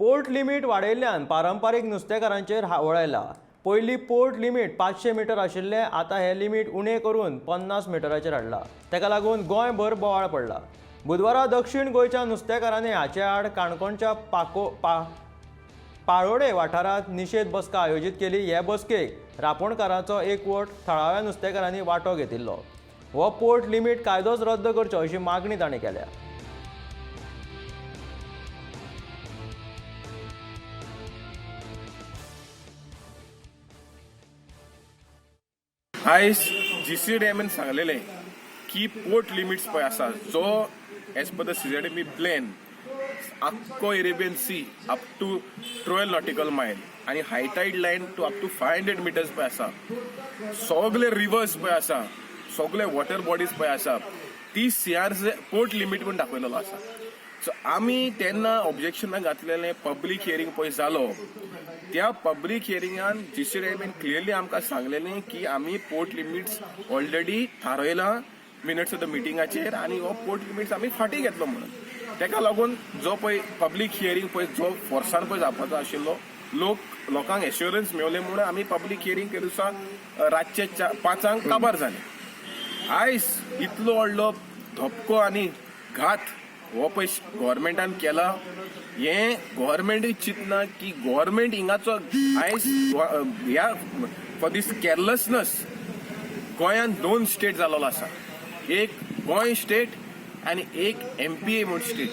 Port limit वाडयल्ल्यान पारंपारीक नुस्तेकारांचेर हावळ आयला. पयलीं पोर्ट लिमीट 500 मिटर आशिल्लें, आतां हें लिमीट उणें करून 50 मिटराचेर हाडलां. ताका लागून गोंयभर बोवाळ पडला. बुधवारा दक्षीण गोंयच्या नुस्तेकारांनी हाचे आड काणकोणच्या पाको पा पाळोडे वाठारांत निशेध बसका आयोजीत केली. हे बसकेक रापोणकारांचो एकवट थळाव्या नुस्तेकारांनी वांटो घेतिल्लो. हो पोर्ट लिमीट कायदोच रद्द करचो अशी मागणी तांणी केल्या. आयज जी सी डी एमान सांगलेलें की पोर्ट लिमिट्स पळय आसा जो as per the CZMP plan आख्खो Arabian Sea up to 12 nautical mile आनी high tide line to up to 500 meters पळय आसा. सगळे रिवर्स पळय आसा, सगळे वॉटर बॉडीज पळय आसा, ती सी आर पोर्ट लिमीट म्हूण दाखयलेलो आसा. सो आमी तेन्ना ऑब्जेक्शनां घातलेलें. पब्लीक हियरींग पळय जालो, त्या पब्लीक हियरिंगान जी सी डी क्लियरली आमकां सांगलेलें की आमी पोर्ट लिमिट्स ऑलरेडी थारयलां मिनिट्स ऑफ the मिटिंगाचेर आनी हो पोर्ट लिमिट्स आमी फाटीं घेतलो म्हणून. तेका लागून जो पळय पब्लीक हियरींग पळय जो फोर्सान पळय जावपाचो आशिल्लो, लोक लोकांक एश्योरन्स मेवलें म्हणून आमी पब्लीक हियरींग ते दिसा रातचे 5 5 काबार जालें. आयज इतलो व्हडलो धपको आनी घात हो पळय गव्हर्मेंटान केला. हें गव्हर्मेंटूय चिंतना की गव्हर्मेंट हिंगाचो आयज ह्या फॉर दीस कॅरलसनस गोंयांत दोन स्टेट जाल्लो आसा, एक गोंय स्टेट आनी एक एमपीए म्हूण स्टेट.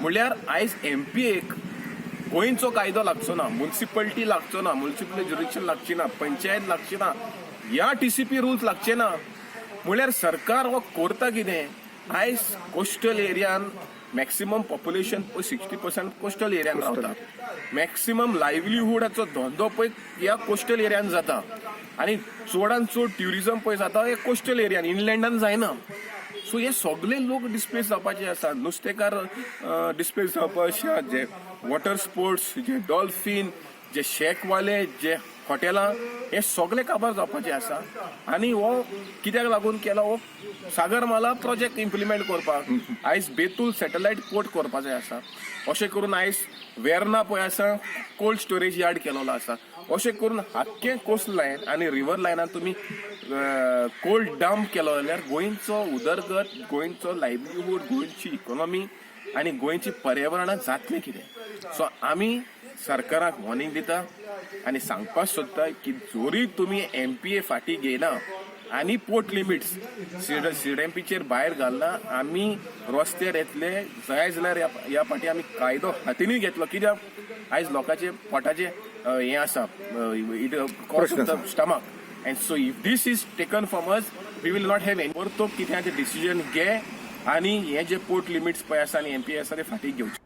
म्हणल्यार आयज एमपीएक गोंयचो कायदो लागचो ना, मुन्सिपल्टी लागचो ना, मुन्सिपल ज्युरिडिक्शन लागची ना, पंचायत लागची ना, ह्या टीसीपी रुल्स लागचे ना. म्हणल्यार सरकार हो करता कितें? आयज कोस्टल एरियान मॅक्सिमम पॉप्युलेशन पळय 60% कोस्टल एरियान रावता. मॅक्सिमम लायवलीहुडाचो धंदो पळय ह्या कोस्टल एरियान जाता आनी चडान चड ट्युरिजम पळय जाता हे कोस्टल एरियान, इनलँडान जायना. सो हे सगळे लोक डिस्प्लेस जावपाचे आसा. नुस्तेकार डिस्प्लेस जावपाचे आसा, जे वॉटर स्पोर्ट्स, जे डॉल्फीन, जे शेकवाले, जे हॉटेलां, हे सगळे काबार जावपाचे आसा. आनी हो कित्याक लागून केला? हो सागरमाला प्रोजेक्ट इम्प्लिमेंट करपाक. आयज बेतूल सॅटलायट पोर्ट करपाचें आसा. अशें करून आयज वेर्ना पळय आसा कोल्ड स्टोरेज यार्ड केलेलो आसा. अशें करून आख्खें कोस्ट लायन आनी रिवर लायनान तुमी कोल्ड डंप केलो जाल्यार गोंयचो उदरगत, गोंयचो लायवलीहूड, गोंयची इकॉनॉमी आनी गोंयची पर्यावरणाक जातलें कितें? सो आमी सरकाराक वॉर्निंग दिता आनी सांगपाक सोदता की जोरी तुमी एमपीए फाटीं घेयना आनी पोर्ट लिमिट्स सीडीएमपीचेर भायर घालना, आमी रस्त्यार येतले. जाय जाल्यार ह्या फाटी आमी कायदो हातीनूय घेतलो. कित्याक आयज लोकांचे पोटाचे हें आसा, it प्रश्न आसा. Stomach, and so if this is taken from us, we will not have any. परतो कितें ते डिसिजन घे आनी हे जे पोर्ट लिमिट्स पळय आसा आनी एमपी आसा ते फाटीं घेवचे.